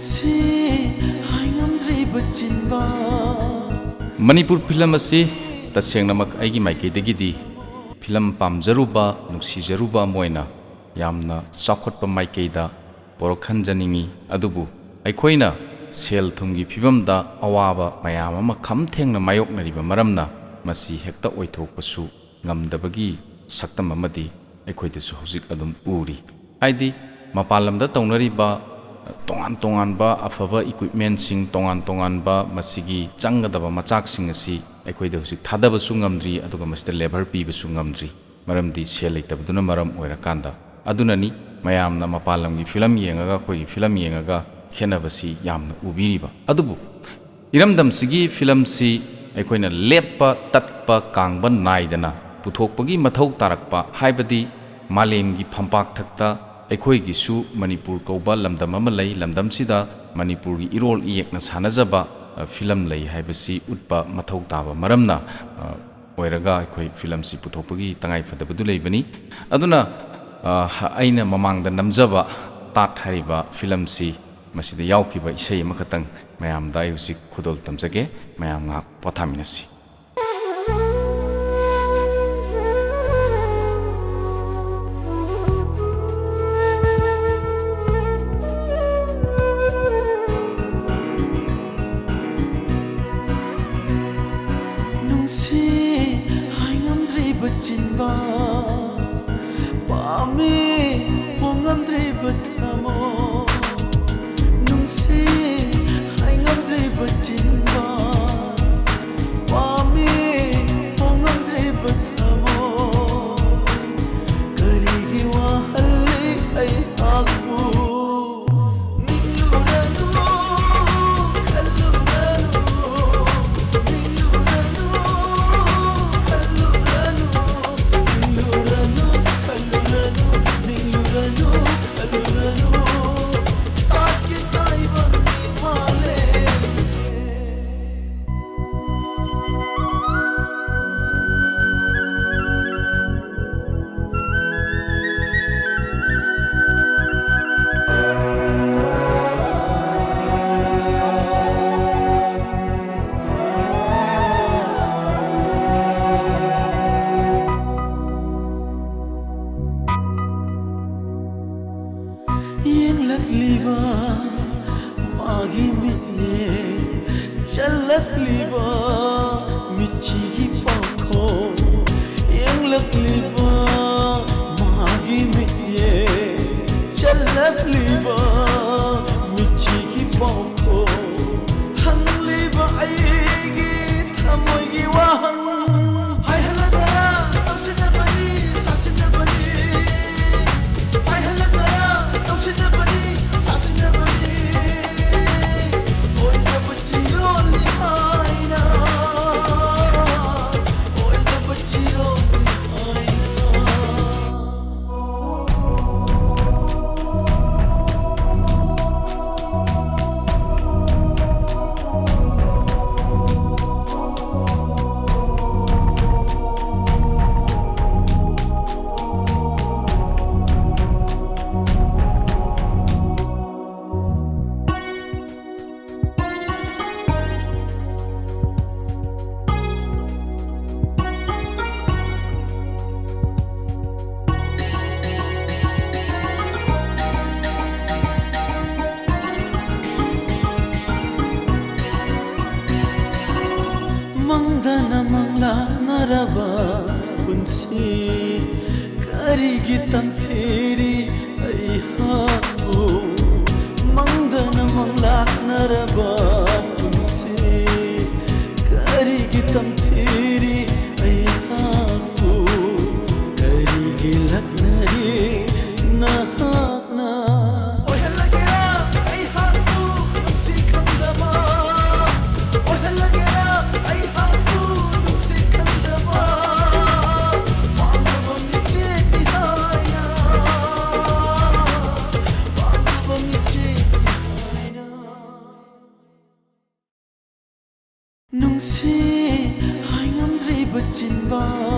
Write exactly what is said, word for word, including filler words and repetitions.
ꯁꯤ ꯍꯥꯏꯉꯝꯗ꯭ꯔꯤꯕ ꯆꯤꯟꯕ꯫ ꯃꯅꯤꯄꯨꯔ ꯐꯤꯂꯝ ꯑꯁꯤ ꯇꯁꯦꯡꯅꯃꯛ ꯑꯩꯒꯤ ꯃꯥꯏꯀꯩꯗꯒꯤꯗꯤ ꯐꯤꯂꯝ ꯄꯥꯝꯖꯔꯨꯕ, ꯅꯨꯡꯁꯤꯖꯔꯨꯕ ꯑꯃ ꯑꯣꯏꯅ ꯌꯥꯝꯅ ꯆꯥꯎꯈꯠꯄ ꯃꯥꯏꯀꯩꯗ ꯄꯣꯔꯛꯍꯟꯖꯅꯤꯡꯏ꯫ ꯑꯗꯨꯕꯨ ꯑꯩꯈꯣꯏꯅ ꯁꯦꯜ ꯊꯨꯝꯒꯤ ꯐꯤꯕꯝꯗ ꯑꯋꯥꯕ ꯃꯌꯥꯝ ꯑꯃ ꯈꯝ ꯊꯦꯡꯅ ꯃꯥꯌꯣꯛꯅꯔꯤꯕ ꯃꯔꯝꯅ ꯃꯁꯤ ꯍꯦꯛꯇ ꯑꯣꯏꯊꯣꯛꯄꯁꯨ ꯉꯝꯗꯕꯒꯤ ꯁꯛꯇꯝ ꯑꯃꯗꯤ ꯑꯩꯈꯣꯏꯗꯁꯨ ꯍꯧꯖꯤꯛ ꯑꯗꯨꯝ ꯎꯔꯤ꯫ ꯍꯥꯏꯗꯤ ꯃꯄꯥꯟ ꯂꯝꯗ ꯇꯧꯅꯔꯤꯕ ꯇꯣꯉꯥꯟ ꯇꯣꯉꯥꯟꯕ ꯑꯐꯕ ꯏꯀ꯭ꯋꯤꯞꯃꯦꯟꯁꯤꯡ, ꯇꯣꯉꯥꯟ ꯇꯣꯉꯥꯟꯕ ꯃꯁꯤꯒꯤ ꯆꯪꯒꯗꯕ ꯃꯆꯥꯛꯁꯤꯡ ꯑꯁꯤ ꯑꯩꯈꯣꯏꯗ ꯍꯧꯖꯤꯛ ꯊꯥꯗꯕꯁꯨ ꯉꯝꯗ꯭ꯔꯤ, ꯑꯗꯨꯒ ꯃꯁꯤꯗ ꯂꯦꯕꯔ ꯄꯤꯕꯁꯨ ꯉꯝꯗ꯭ꯔꯤ꯫ ꯃꯔꯝꯗꯤ ꯁꯦꯜ ꯂꯩꯇꯕꯗꯨꯅ ꯃꯔꯝ ꯑꯣꯏꯔꯀꯥꯟꯗ꯫ ꯑꯗꯨꯅꯅꯤ ꯃꯌꯥꯝꯅ ꯃꯄꯥꯟ ꯂꯝꯒꯤ ꯐꯤꯂꯝ ꯌꯦꯡꯉꯒ ꯑꯩꯈꯣꯏꯒꯤ ꯐꯤꯂꯝ ꯌꯦꯡꯉꯒ ꯈꯦꯠꯅꯕꯁꯤ ꯌꯥꯝꯅ ꯎꯕꯤꯔꯤꯕ꯫ ꯑꯗꯨꯕꯨ ꯏꯔꯝꯗꯝꯁꯤꯒꯤ ꯐꯤꯂꯝꯁꯤ ꯑꯩꯈꯣꯏꯅ ꯂꯦꯞꯄ ꯇꯠꯄ ꯀꯥꯡꯕ ꯅꯥꯏꯗꯅ ꯄꯨꯊꯣꯛꯄꯒꯤ ꯃꯊꯧ ꯇꯥꯔꯛꯄ, ꯍꯥꯏꯕꯗꯤ ꯃꯥꯂꯦꯝꯒꯤ ꯐꯝꯄꯥꯛ ꯊꯛꯇ ꯑꯩꯈꯣꯏꯒꯤꯁꯨ ꯃꯅꯤꯄꯨꯔ ꯀꯧꯕ ꯂꯝꯗꯝ ꯑꯃ ꯂꯩ, ꯂꯝꯗꯝꯁꯤꯗ ꯃꯅꯤꯄꯨꯔꯒꯤ ꯏꯔꯣꯜ ꯏꯌꯦꯛꯅ ꯁꯥꯟꯅꯖꯕ, ꯑ, ꯐꯤꯂꯝ ꯂꯩ ꯍꯥꯏꯕꯁꯤ ꯎꯠꯄ ꯃꯊꯧ ꯇꯥꯕ ꯃꯔꯝꯅ, ꯑ, ꯑꯣꯏꯔꯒ ꯑꯩꯈꯣꯏ ꯐꯤꯂꯝꯁꯤ ꯄꯨꯊꯣꯛꯄꯒꯤ ꯇꯉꯥꯏ ꯐꯗꯕꯗꯨ ꯂꯩꯕꯅꯤ꯫ ꯑꯗꯨꯅ, ꯑ, ꯑꯩꯅ ꯃꯃꯥꯡꯗ ꯅꯝꯖꯕ ꯇꯥꯠ ꯍꯥꯏꯔꯤꯕ ꯐꯤꯂꯝꯁꯤ ꯃꯁꯤꯗ ꯌꯥꯎꯈꯤꯕ ꯏꯁꯩ ꯑꯃꯈꯛꯇꯪ ꯃꯌꯥꯝꯗ ꯑꯩ ꯍꯧꯖꯤꯛ ꯈꯨꯗꯣꯜ ꯇꯝꯖꯒꯦ꯫ ꯃꯌꯥꯝ ꯉꯥꯏꯍꯥꯛ ꯄꯣꯊꯥꯃꯤꯟꯅꯁꯤ꯫ ꯅꯨꯡꯁꯤ ꯍꯥꯏꯉꯝꯗ꯭ꯔꯤꯕ ꯆꯤꯟꯕ, ꯄꯥꯝꯃꯤ ꯐꯣꯡꯉꯝꯗ꯭ꯔꯤꯕ ꯊꯃꯣꯏ꯫ ꯅꯨꯡꯁꯤ ꯍꯥꯏꯉꯝꯗ꯭ꯔꯤꯕ ꯆꯤꯟꯕ, ꯃꯥꯒꯤ ꯃꯤꯠꯌꯦꯡ ꯆꯜꯂꯛꯂꯤꯕ ꯃꯤꯠꯆꯤꯒꯤ ꯄꯥꯎꯈꯣꯡ ꯌꯦꯡꯂꯛꯂꯤꯕ ꯃꯥꯒꯤ ꯃꯤꯠꯌꯦꯡ ꯆꯜꯂꯛꯂꯤꯕ ꯃꯤꯠꯆꯤꯒꯤ ꯄꯥꯎꯈꯣꯡ ꯍꯪꯂꯤꯕ ꯑꯩꯒꯤ ꯊꯃꯣꯏꯒꯤ ꯋꯥꯍꯪ ꯍꯥꯏꯍꯜꯂꯗꯔ ꯇꯧꯁꯤꯟꯅꯕꯅꯤ ꯁꯥꯁꯤꯟꯅꯕꯅꯤ ꯍꯥꯏꯍꯜꯂꯗꯔ ꯇꯧꯁꯤꯟꯅꯕꯅꯤ ꯁꯥꯁꯤꯟꯅꯕꯅꯤ ꯑꯣꯏꯗꯕ ꯆꯤꯔꯣꯜꯅꯤ ꯍꯥꯏꯅ ꯑꯣꯏꯗꯕ ꯆꯤꯔꯣꯜꯅꯤ ꯍꯥꯏꯅ ꯃꯪꯗꯅ ꯃꯪꯂꯥꯛꯅꯔꯕ ꯄꯨꯟꯁꯤ ꯀꯔꯤꯒꯤ ꯇꯝꯊꯤꯔꯤ ꯑꯩꯍꯥꯛꯄꯨ? ꯃꯪꯗꯅ ꯃꯪꯂꯥꯛꯅꯔꯕ ꯄꯨꯟꯁꯤ ꯀꯔꯤꯒꯤ ꯇꯝꯊꯤꯔꯤ ꯑꯩꯍꯥꯛꯄꯨ? ꯀꯔꯤꯒꯤ ꯂꯛꯅꯔꯤ ꯅꯍꯥꯛꯅ? ꯑꯣꯏꯍꯜꯂꯒꯦꯔꯥ ꯑꯩꯍꯥꯛꯄꯨ ꯅꯨꯡꯁꯤ ꯈꯪꯗꯕ? ꯑꯣꯏꯍꯜꯂꯒꯦꯔꯥ ꯑꯩꯍꯥꯛꯄꯨ ꯅꯨꯡꯁꯤ ꯈꯪꯗꯕ? ꯄꯥꯝꯗꯕ ꯃꯤꯆꯦꯛꯅꯤ ꯍꯥꯏꯅ, ꯄꯥꯝꯗꯕ ꯃꯤꯆꯦꯛꯅꯤ ꯍꯥꯏꯅ꯫ ꯅꯨꯡꯁꯤ ꯍꯥꯏꯉꯝꯗ꯭ꯔꯤꯕ ꯆꯤꯟꯕꯥꯟ